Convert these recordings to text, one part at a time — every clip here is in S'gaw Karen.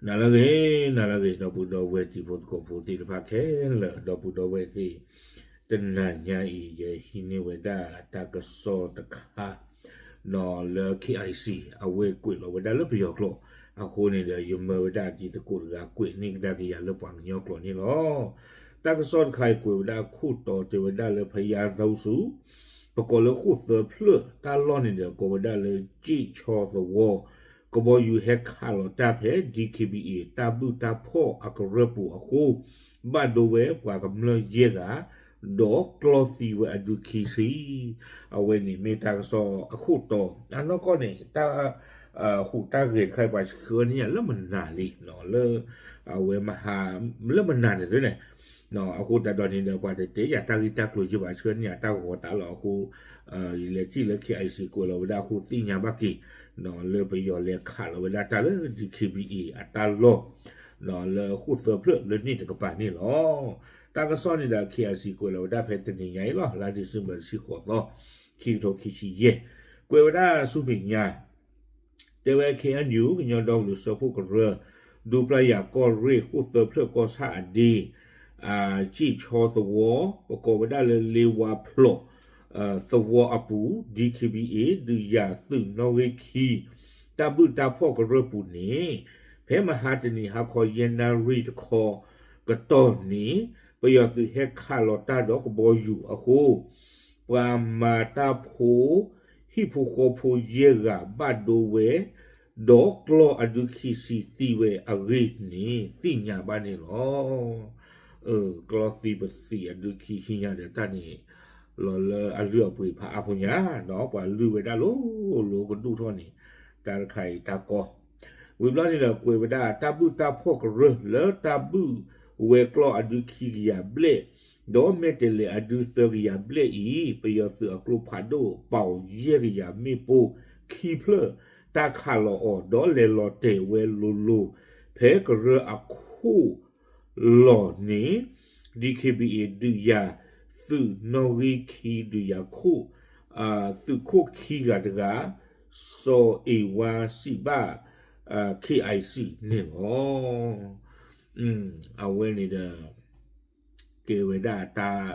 နၤလၢအဂ့ၤ, နၤလၢအဂ့ၤ ဒီပုၢ်ဒီဝဲၢ်တံၤဖိသကိးဖိသ့ၣ်တဖၣ်ခဲလၢာ်, ဒီပုၢ်ဒီဝဲၢ်သ့ၣ်, တနၤညါအံၤ ယဟံးန့ၢ်ဝဲဒၣ်တၢ်ကစီၣ်တခါ လၢ KIC အဝဲကွဲးလီၤဝဲဒၣ်လၢပယီၤကျိာ်အဃိန့ၣ်ဒီး ယမၢဝဲဒၣ်တံၤသကိးတဂၤကွဲးန့ၢ်ကဒါက့ၤယၤလၢပှၤကညီကျိာ်န့ၣ်လီၤ. တၢ်ကစီၣ်တခါအံၤကွဲးဝဲဒၣ်ခိၣ်တီတဲဝဲဒၣ်လၢ ဖယါသီဆူ ပကိးလၢဃိၣ်သၢဖျၢၣ်တၢ်လီၢ်န့ၣ်ဒီး ကိးဝဲဒၣ်လၢ ကၠ့ၣ်ဆီသဝီ, ကဘီယူၤဟဲခးလီၤတၢ်ဖဲ DKBA တၢ်ဘုၣ်တၢ်ဖှီၣ်အကရၢၢ်ပူၤအဃိ, ဘၣ်ဒိဝဲပှၤကမျၢၢ်ယဲၢ်ဂၤ, ဒီးကျီသံဝဲအဒုခံဆံ, အဝဲန့ၣ်မ့ၢ်တၢ်ကစီၣ်အခိၣ်တီ, အနီၢ်ကီၢ်န့ၣ် တၢ်ဟူးတၢ်ဂဲၤတခါအံၤ ပှၤဆှၢန့ၢ်ယၤလၢမနၤလံ, လၢ အဝဲမဟါ လၢမနၤန့ၣ်သ့န့ၣ် အဃိသတးဒီးန့ၣ်ဒီး ပှၤတတဲယၤတၢ်ဂ့ၢ်တၢ်ကျိၤယဲၢ်ဘၣ် ဆှၢန့ၢ်ယၤတၢ်ဂီၤတၢ်လီၤအဃိ, ယလဲၤထံၣ်လၢ KIC ကွဲးလီၤဝဲဒၣ်အဃိသ့ၣ်ညါဘၣ်က့ၤ, လၢပယီၤလဲၤခးလီၤဝဲဒၣ်တၢ်လၢ DKBA အတၢ်လီၢ် လၢဃိၣ်သၢဖျၢၣ်လၢန့ၣ်တကပၤန့ၣ်လီၤ. တၢ်ကစီၣ်န့ၣ်ဒီး KIC ကွဲးလီၤဝဲဒၣ်ဖဲတနံၤညါအံၤလီၤ, လါ December တဆံဃိးသီ, ခံကထိခံဆံယဲၢ်, ကွဲးဝဲဒၣ်ဆူမဲာ်ညါ တဲဝဲ KNU ကညီဒီကလုာ်စၢဖှိၣ်ကရၢ, ဒူပျၢ်ယၤကီၢ်ရ့ၣ် ဃိၣ်သၢဖျၢၣ်ကီၢ်ဆၣ်အဒ့, ကၠ့ၣ်ဆီသဝီ, ပကိးဝဲဒၣ်လၢလ့ဝါဖျိး သဝီအပူၤ DKBA ဒုးယၤသုးနီၣ်ဂံၢ်ခံ တၢ်ဘုၣ်တၢ်ဖှီၣ်ကရၢၢ်ပူၤန့ၣ်, ဖဲမဟါတနံၤဟါခီယဲၢ်နၣ်ရံၣ်တခီကတီၢ်န့ၣ်, ပယီၤသုးဟဲခးလီၤတၢ်ဒီးကဘီယူၤအဃိ, ပှၤမၤတၢ်ဖိ ဟံၣ်ဖိဃီဖိယဲၢ်ဂၤဘၣ်ဒိဝဲ, ဒီးကျီအဒုခံဆံသံဝဲအဂ့ၢ်န့ၣ် သ့ၣ်ညါဘၣ်န့ၣ်လီၤ. ကျီသံပသံးအဒုခံဆံညါဒီးတၢ်န့ၣ် လီၤလၢအလုၢ်အပှ့ၤဖးအါဖိညါ, ဒီးပှၤလုၢ်ဝဲဒၣ်လိၤလိၤကဒိၣ်ထီၣ်န့ၣ်, တၢ်တခါအံၤတၢ်ကီ ဝံၤဘျီန့ၣ်ဒီးကွဲးဝဲဒၣ် တၢ်ဘုၣ်တၢ်ဖှီၣ်ကရၢၢ်လၢတၢ်ဘုၣ်ဝဲကျီအဒုခံကယၤဘျဲၣ်, ဒီးမဲာ်တဲးလဲးအဒုသၢကယၤဘျဲၣ်အံၤ, ပယီၤသုးအကျိဖးဒိၣ်ပာ်အီၤယဲၢ်ကယၤမ့ၣ်ပိၢ်ခံဖျၢၣ်, တၢ်ခးလီၤအီၤဒီးလဲၤလီၤတဲာ်ဝဲလိၤလိၤ, ဖဲကရၢၢ်အခိၣ်လီၤန့ၣ် DKBA ဒုးယၤသုးနီၣ်ဂံၢ်ခံဒုးယၤခိၣ်, သုးခိၣ်ခံဂၤတဂၤ, စီၤအ့ဝါစံးဘၣ် KIC န့ၣ်လီၤ. အဝဲန့ၣ်ဒီး ကဲဝဲဒၣ်တၢ်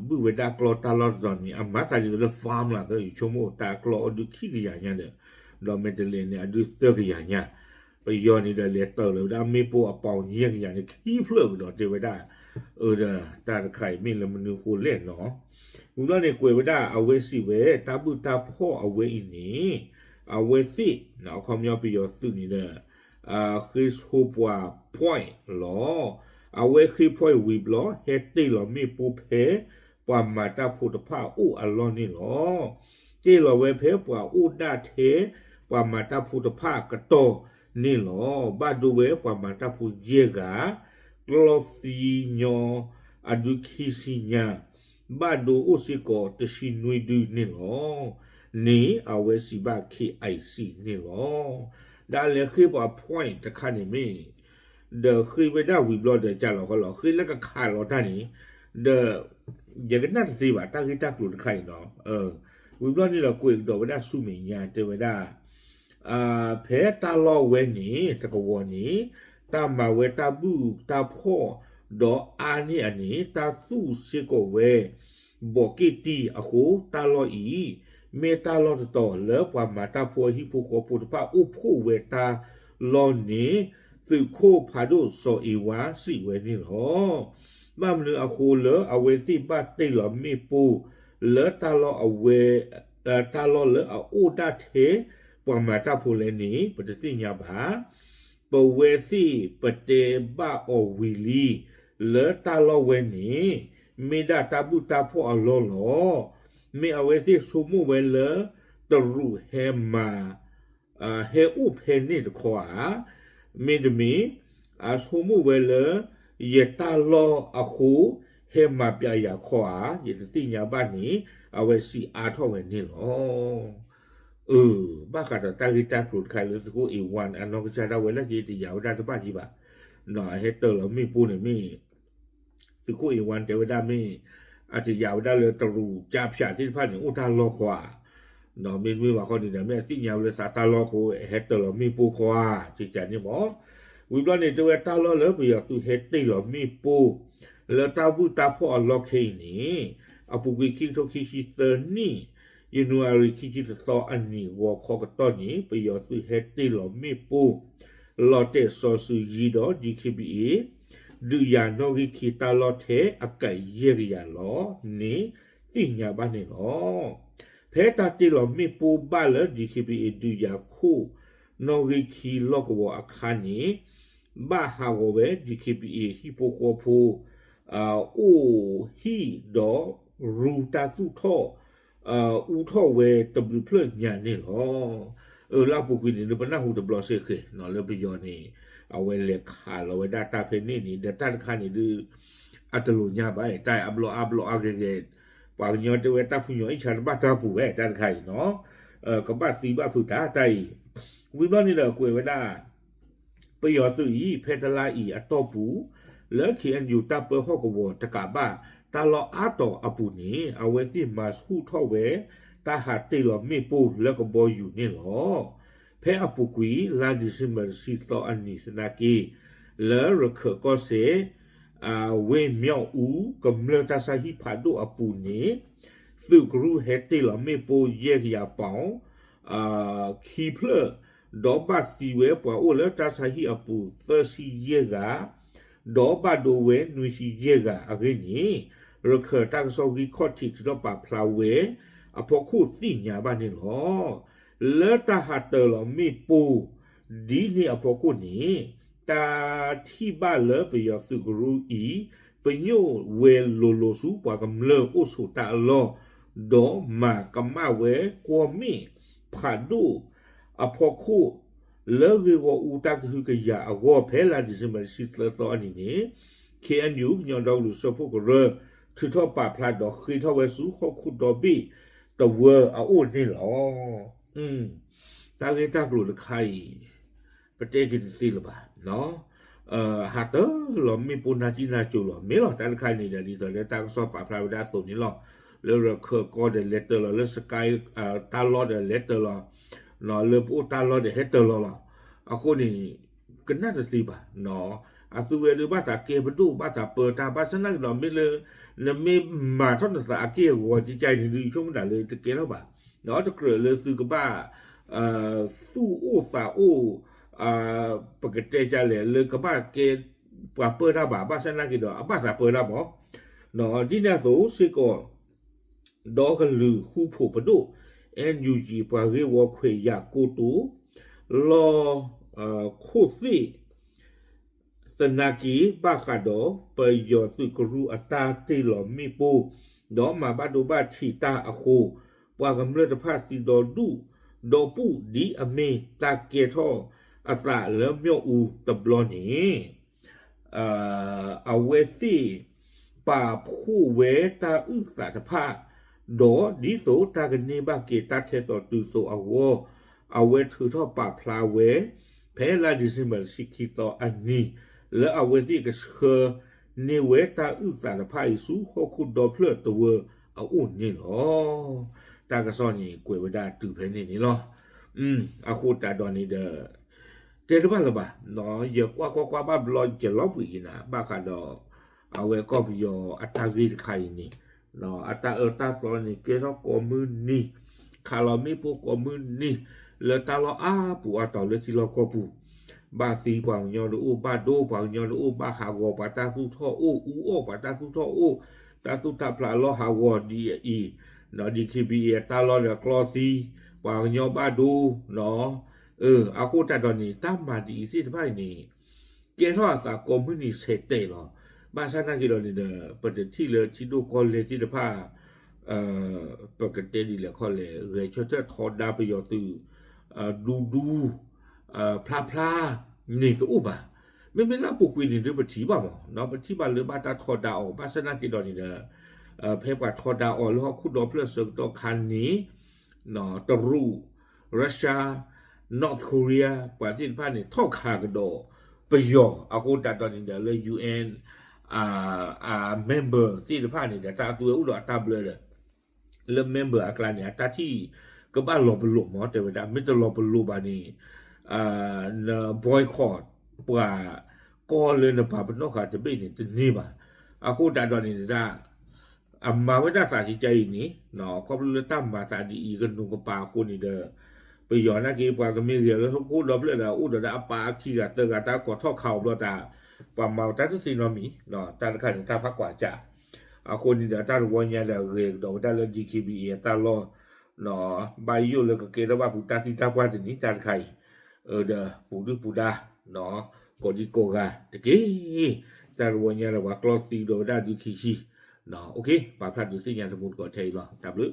ဘုၣ်ဝဲဒၣ်ကျီတၢ်လီၢ်တတီၤန့ၣ် အမၤသးဒ်သိးလၢ farm လီၤသၢ ယဆိကမိၣ်တၢ်ကျီအဒုခံကယၤညါဒီး, ဒီးမဲာ်တဲးလဲးန့ၣ် အဒုသၢကယၤညါ, ပယီၤန့ၣ်ဒီးလဲၤတၢၤလီၤဝဲဒၣ်မ့ၣ်ပိၢ်အပီၤယဲၢ်ကယၤန့ၣ် ခံဖျၢၣ်ကဒီးတဲဝဲဒၣ်, အၢဒီး တၢ်တခါအံၤမ့ၢ်လၢမနုၤအဃိလဲၣ်နီၤ, ဝံၤဘျီန့ၣ်ကွဲးဝဲဒၣ်အဝဲစံးဝဲ တၢ်ဘုၣ်တၢ်ဖှီၣ်အဝဲအံၤန့ၣ်, အဝဲသ့ၣ် အခီပညီပယီၤသုးန့ၣ်ဒီး ဃ့ဆိပှၤ point လီၤ. အဝဲဃ့ point ဝံၤဘျီ ဟဲတ့ၢ်လီၤမ့ၣ်ပိၢ်ဖဲ ပှၤမၤတၢ်ဖိတဖၣ်အအိၣ်အလီၢ်န့ၣ်လီၤ. တ့ၢ်လီၤဝဲဖဲပှၤအိၣ်ဒၣ်ထဲ ပှၤမၤတၢ်ဖိတဖၣ်ကတီၢ်န့ၣ်လီၤ. ဘၣ်ဒိဝဲပှၤမၤတၢ်ဖိယဲၢ်ဂၤ, ကျီသံညီ အဒုခံဆံညါ, ဘၣ်ဒိအိၣ်စ့ၢ်ကီးတဆံနွံဒုန့ၣ်လီၤ. န့ၣ်အဝဲစံးဘၣ် KIC န့ၣ်လီၤ. ဒ်လဲၣ်ဃ့ပှၤ point တခါန့ၣ်မ့ၢ် ဒီးဃ့ဝဲဒၣ်ဝံၤဘျီဒီးကၢ်လီၤဃီလီၤ ဃ့လၢကခးလီၤတၢ်န့ၣ်, ဒီး ယကနၣ်တသ့ဘၣ် တၢ်ဂ့ၢ်တၢ်ကျိၤတခါအံၤနီၤ, ဝံၤဘျီန့ၣ်ဒီးကွဲးကဒီးဝဲဒၣ်ဆူမဲာ်ညါတဲဝဲဒၣ် ဖဲတၢ်လီၢ်ဝဲန့ၣ် တကဝီၤန့ၣ် တၢ်မၤဝဲတၢ်ဘုၣ်တၢ်ဖှီၣ် ဒီးအါန့ၢ်အန့ၣ် တၢ်သူၣ်စ့ၢ်ကီးဝဲ ဘီးက့ၣ်တံၢ်အဃိ တၢ်လီၢ်အံၤ မ့ၢ်တၢ်လီၢ်တတီၤလၢပှၤမၤတၢ်ဖိအဟံၣ်ဖိဃီဖိတဖၣ်အိၣ်ဖှိၣ်ဝဲတၢ်လီၢ်န့ၣ် သုးခိၣ်ဖးဒိၣ်စီၤအ့ဝါစံးဝဲန့ၣ်လီၤ. ဘၣ်မနုၤအဃိလၢအဝဲသ့ၣ်ဘၣ်တ့ၢ်လီၤမ့ၣ်ပိၢ်လၢတၢ်လီၢ်အဝဲ တၢ်လီၢ်လၢအအိၣ်ဒၣ်ထဲ ပှၤမၤတၢ်ဖိလဲၣ်န့ၣ် ပတသ့ၣ်ညါဘၣ်. ပဝဲသ့ၣ်ပတဲဘၣ်အီၤဝံၤလံ လၢတၢ်လီၢ်ဝဲန့ၣ် မ့ၢ်ဒၣ်တၢ်ဘုၣ်တၢ်ဖှီၣ်အလီၢ်လီၤ. မ့ၢ်အဝဲသ့ၣ်ဆိကမိၣ်ဝဲလၢ တရူးဟဲမၤ ဟဲအိၣ်ဖဲန့ၣ်တခီဧါ, မ့တမ့ၢ် အဆိကမိၣ်ဝဲလၢ ယတၢ်လီၢ်အဃိ ဟဲမၤပျးယၤခီဧါ, ယတသ့ၣ်ညါဘၣ်န့ၣ် အဝဲစံးအါထီၣ်ဝဲန့ၣ်လီၤ. အၢ ဘၣ်ဃးဒီးတၢ်ဂ့ၢ်တၢ်ကျိၤတခါလၢသုးခိၣ်အ့ဝါန့ၣ် အနီၢ်ကစၢ်ဒၣ်ဝဲလၢက့တယာ်ဝဲဒၣ်တဘၣ်က့ဘၣ်, အဟဲတ့ၢ်လီၤမ့ၣ်ပိၢ်န့ၣ်မ့ၢ် သုးခိၣ်အ့ဝါတဲဝဲဒၣ်မ့ၢ် အတယာ်ဝဲဒၣ်လၢတရူးကၠါဖၠးသ့ၣ်တဖၣ်န့ၣ် အိၣ်တၢ်လီၢ်ခီဧါ, မ့တမ့ၢ်ဘၣ်ခီန့ၣ်ဒီး မ့ၢ်အသ့ၣ်ညါဝဲလၢသးတၢ်လီၢ်အဃိ ဟဲတ့ၢ်လီၤမ့ၣ်ပိၢ်ခီဧါ, ကကန့ၣ်မ့ၢ် ဝံၤဘျီန့ၣ် တဲဝဲတၢ်လီၢ်လၢပယီၤသုးဟဲတ့ၢ်လီၤမ့ၣ်ပိၢ် လၢတၢ်ဘုၣ်တၢ်ဖှီၣ်အလီၢ်ခဲအံၤန့ၣ် အပူၤကွံာ်ခံကထိခံဆံသၢနံၣ် ယနူၤအါရံၤခံဆံတသီအနံၤ ဂီၤခီကတီၢ်န့ၣ် ပယီၤသုးဟဲတ့ၢ်လီၤမ့ၣ်ပိၢ် လီၤတဲာ်စီၤစုၤယံၤဒီး DKBA ဒုးယၤနီၣ်ဂံၢ်ခံတၢ်လီၢ်ထဲအကၣ်ယဲၢ်ကယၤလီၤန့ၣ် သ့ၣ်ညါဘၣ်န့ၣ်လီၤ. ဖဲတၢ်တ့ၢ်လီၤမ့ၣ်ပိၢ်ဘၣ်လၢ DKBA ဒုးယၤခိၣ်နီၣ်ဂံၢ်ခံလီၢ်ကဝီၤအခါန့ၣ် ဘၣ်ဟးဂီၤဝဲ DKBA ဟံၣ်ဖိဃီဖိ အိၣ်ဟံၣ်ဒီးရူတၢ်သူၣ်ထီၣ် အူထီၣ်ဝဲတဘျုးဖျၢၣ်ညါန့ၣ်လီၤ. အၢ လၢအပူၤကွံာ်န့ၣ် ဒုးပနၢ်ဟူတဘျီစ့ၢ်ကီး လၢပယီၤန့ၣ် အဝဲလဲၤခးလီၤဝဲဒၣ်တၢ်ဖဲန့ၣ်န့ၣ် ဒီးတၢ်တခါန့ၣ်ဒုး အတလိာ်ညါဘၣ် တၢ်အါဘျီအါဘျီအါဂဲၤဂဲၤ ပှၤကညီတဲဝဲတၢ်ဖုညိၣ်အ့ၣ်ဆါတဘၣ်တၢ်ပူၤဝဲ တၢ်တခါအံၤနီၤ ကဘၣ်သံဘၣ်ဖုးတၢ်တၢ်အံၤ ဝံၤဘျီန့ၣ်ဒီးကွဲးဝဲဒၣ် ပယီၤသုးအံၤ ဖဲတလါအံၤအတီၢ်ပူၤ လၢ KNU တၢ်ပၢဟီၣ်ကဝီၤတကးဘၣ် တၢ်လီၢ်အါတီၤအပူၤန့ၣ် အဝဲသ့ၣ်မၤဆူၣ်ထီၣ်ဝဲ တၢ်ဟးတ့ၢ်လီၤမ့ၣ်ပိၢ်လၢကဘီယူၤန့ၣ်လီၤ. ဖဲအပူၤကွံာ် လါဒံၣ်စ့ဘၢၣ်တဆံသီအနံၤသနာ်က့ လၢရခၢၣ်ကီၢ်စဲၣ် ဝ့ၢ်မၠီၣ်အူ ကမျၢၢ်တၢ်ဆါဟံၣ်ဖးဒိၣ်အပူၤန့ၣ် သုးကရူၢ်ဟဲတ့ၢ်လီၤမ့ၣ်ပိၢ်ယဲၢ်ကယၤပီၣ် ခံဖျၢၣ် ဒီးဘၣ်သံဝဲပှၤအိၣ်လၢတၢ်ဆါဟံၣ်အပူၤသၢဆံယဲၢ်ဂၤ ဒီးဘၣ်ဒိဝဲနွံဆံယဲၢ်ဂၤအဂ့ၢ်န့ၣ် ရခၢၣ်တၢ်ကစီၣ်ဂံၢ်ခီၣ်ထံးထုးထီၣ်ပာ်ဖျါဝဲ အဖီခိၣ်သ့ၣ်ညါဘၣ်န့ၣ်လီၤ. လၢတၢ်ဟးတ့ၢ်လီၤမ့ၣ်ပိၢ် ဒ်န့ၣ်အဖီခိၣ်န့ၣ် တၢ်ထံၣ်ဘၣ်လၢပယီၤသုးကရူၢ်အံၤ ပညိၣ်ဝဲလိၤလိၤဆူပှၤကမျၢၢ်အိၣ်ဆိးတၢ်အလီၢ် ဒီးမၤကမၣ်ဝဲကွီၢ်မ့ၣ်ဖးဒိၣ်အဖီခိၣ် လၢဂ့ၢ်ဂီၢ်အူတၢ်ကဟုကယာ်အဂီၢ် ဖဲလါဒံၣ်စ့ဘၢၣ်တဆံသၢသီအနံၤန့ၣ် KNU ကညီဒီကလုာ်စၢဖှိၣ်ကရၢ ထုးထီၣ်ပာ်ဖျါဒီးဃ့ထီၣ်ဝဲဆူဟီၣ်ခိၣ်ဒီဘ့ၣ်တဝၢအအိၣ်န့ၣ်လီၤ. တၢ်ဂ့ၢ်တၢ်ကျိၤတခါအံၤ ပတဲက့ၤတသ့လၢၤဘၣ်. ဟးတ့ၢ်လီၤမ့ၣ်ပိၢ်နါစံၣ်နါစိၤလီၤ မ့ၢ်လီၤ တၢ်တခါန့ၣ်ဒီး ဒ်သိးလၢတၢ်ကစီၣ်ပာ်ဖျါဝဲဒၣ်အသိးန့ၣ်လီၤ. လၢရခၢၣ်ကီၢ်ဒီးလဲၤတ့ၢ်လီၤ လၢစကဲ တၢ်လီၢ်ဒီးလဲၤတ့ၢ်လီၤ လၢပအိၣ်တၢ်လီၢ်ဒီးဟဲတ့ၢ်လီၤလီၤ. အဃိန့ၣ် ကနၣ်တသ့ဘၣ်. အသုဝဲဒၣ်ဘၣ်သးကဲပဒိၣ် ဘၣ်သးပၢတၢ် ဘၣ်ဆၣ်နာ်က့ဒီး မ့ၢ်လၢ နမ့ၢ်မၤထီၣ်နသးအက့ၢ်အဂီၤကကါအံၤန့ၣ်ဒုး ယဆိကမိၣ်ဒၣ်လၢတကဲထီၣ်ဘၣ်. ဒီးတကြၢးလၢသုကဘၣ် သူၣ်အိၣ်သးအိၣ် ပကတဲကလဲၣ် လၢကဘၣ်ကဲပှၤပၢတၢ်ဘၣ် ဘၣ်ဆၣ်နာ်က့ဒီး အဘၣ်သးပၢတၢ်မး ဒ်န့ၣ်အသိးစ့ၢ်ကီး ဒီကလုာ်ဃူဖိးပဒိၣ် NUG ပှၤဂ့ၢ်ဝီခွဲးယာ်ကိတိာ် လီၢ်ခိၣ်သ့ၣ် သနာ်က့ ဘၣ်ဃးဒီးပယီၤသုးကရူၢ်အတၢ်တ့ၢ်လီၤမ့ၣ်ပိၢ် ဒီးမၤဘၣ်ဒိဘၣ်ထံးတၢ်အဃိ ပှၤကမျၢၢ်တဖၣ်သံဒီဒူၣ်ဒီပူၣ် ဒ်အမ့ၢ်တၢ်ကဲထီၣ်အသးလၢမၠီၣ်အူတဘျီန့ၣ် အဝဲသ့ၣ် ပာ်ဖှိၣ်ဝဲတၢ်အုၣ်သးတဖၣ် ဒီးဒ်သိးတၢ်ကန့ၢ်ဘၣ်က့ၤတၢ်ထဲသိးတုၤသိးအဂီၢ် အဝဲထုးထီၣ်ပာ်ဖျါဝဲ ဖဲလါဒံၣ်စ့ဘၢၣ်တဆံခံသီအနံၤ လၢအဝဲသ့ၣ်ကဆှၢန့ၢ်ဝဲတၢ်အုၣ်သးတဖၣ်အံၤဆူဟီၣ်ခိၣ်ဒီဖျၢၣ်တဝၢအအိၣ်န့ၣ်လီၤ. တၢ်ကစီၣ်န့ၣ်ကွဲးဝဲဒၣ်တုၤဖဲန့ၣ်န့ၣ်လီၤ. အဃိသတးဒီးန့ၣ်ဒီး တဲတဘၣ်လၢၤဘၣ်, ယကွၢ်ကွၢ်ကွၢ်ဘၣ်ဘျီယလီၤပှံာ်က့ၤနၤ ဘၣ်ဃးဒီး အဝဲကီၢ်ပယီၤအတၢ်ဂ့ၢ်တခါအံၤန့ၣ် အတၢ်အၢတၢ်သီန့ၣ် ကဲထီၣ်ကိးမုၢ်နံၤ, ခးလီၤမ့ၣ်ပိၢ်ကိးမုၢ်နံၤ လၢတၢ်လီၢ်အါပူၤအါတီၤလၢထံလီၢ်ကီၢ်ပူၤ, ဘၣ်သံပှၤကညီတအိၣ် ဘၣ်ဒိပှၤကညီတအိၣ် ဘၣ်ဟးဂီၤပှၤတၢ်သူၣ်ထီၣ်အိၣ် အူအီၣ်ပှၤတၢ်သူၣ်ထီၣ်အိၣ်, တၢ်သူၣ်တၢ်ဖျးလီၢ်ဟးဂီၤဒ်အံၤ, ဒီး DKBA အတၢ်လီၢ်ဒီးကျီသံ, ပှၤကညီဘၣ်ဒိ, အဃိသတးဒီးန့ၣ် တၢ်မၤဒ်အံၤသ့ၣ်တဖၣ်အံၤန့ၣ် ကဲထီၣ်အသးကိးမုၢ်နံၤဆဲးတဲာ်လီၤ. ဘၣ်ဆၣ်သနာ်က့ဒီးန့ၣ်ဒီး ပတထံၣ်လၢထံဒိၣ်ကီၢ်လဲၢ်သ့ၣ်တဖၣ် ပကတဲဒ်လဲၣ်ခီလဲၣ် ဂဲၤဆၢထၢၣ်ထီဒါပယီၤသုး ဒူဒူ ဖျါဖျါန့ၣ်တအိၣ်ဘၣ်. မ့မ့ၢ်လၢအပူၤကွံာ်န့ၣ်ဒုးပထံၣ်ဘၣ်မး, ပထံၣ်ဘၣ်လၢဘၣ်တၢ်ထီဒါအီၤ ဘၣ်ဆၣ်သနာ်က့ဒီးန့ၣ်ဒီး ဖဲပှၤထီဒါအီၤလၢဟီၣ်ခိၣ်ဒီဖျၢၣ်ဆၢကတီၢ်ခါန့ၣ် တရူး Russia, North Korea ပှၤသ့ၣ်တဖၣ်န့ၣ် ထီၣ်ခးကဒီးပယီၤ အဃိသတးဒီးန့ၣ်ဒီးလၢ UN member သ့ၣ်တဖၣ်န့ၣ်ဒီး တၢ်အသုဝဲအိၣ်ဒီးအတၢ်ဘျၢဒီး လၢ member အကျါန့ၣ် အတၢ်ထံၣ်ကဘၣ်လီၤပလိာ်မး တဲဝဲဒၣ် မ့ၢ်တလီၤပလိာ်ဘၣ်န့ၣ် န boycott ပှၤကီၢ်လၢနပာ်ပနီၣ်ဃာ်တဘ့ၣ်န့ၣ် တန့ၢ်ဘၣ်. အဃိသတးဒီးန့ၣ်ဒၣ် အမၤဝဲဒၣ်သးကကါအံၤန့ၣ် ခီဖျိလၢတၢ်မၤသးဒ်အံၤကနူးကပၤအဃိန့ၣ်ဒီး ပယီၤနာ်က့ ပှၤကမ့ၢ်ဂဲၤလၢဟီၣ်ခိၣ်ဒီဖျၢၣ်ဒီး အိၣ်ဒီးဒၣ်အပၢ်အခံဂၤသၢဂၤ တၢ်ကိးထီၣ်ခးအီၤဘျီတၢ် ပှၤမၤတၢ်တသ့နီတမံၤ တၢ်တခါန့ၣ် တၢ်ဖးကွၢ်စး အဃိန့ၣ်ဒီး တၢ်တဝီညါဒီး ဂဲၤကဒီးဝဲဒၣ်လၢ D K B A အတၢ်လီၢ် ဘၣ်ယိၣ်လၢကကဲထီၣ်ဘၣ်ဖုးတၢ်သံတၢ်ပှၢ်တနံၤ တၢ်တခါအံၤ ဒီးပူၤဒုၣ်ပူၤဒါ ကိးဒံကိးဂၤတက့ၢ်. တၢ်တဝီညါဒီး ပှၤကျီသံဒီးဝဲဒၣ်ဒုးခံဆံ ပာ်ဖျါဒုးသ့ၣ်ညါသမူသကိးထဲအံၤလီၤ. တၢ်ဘျုး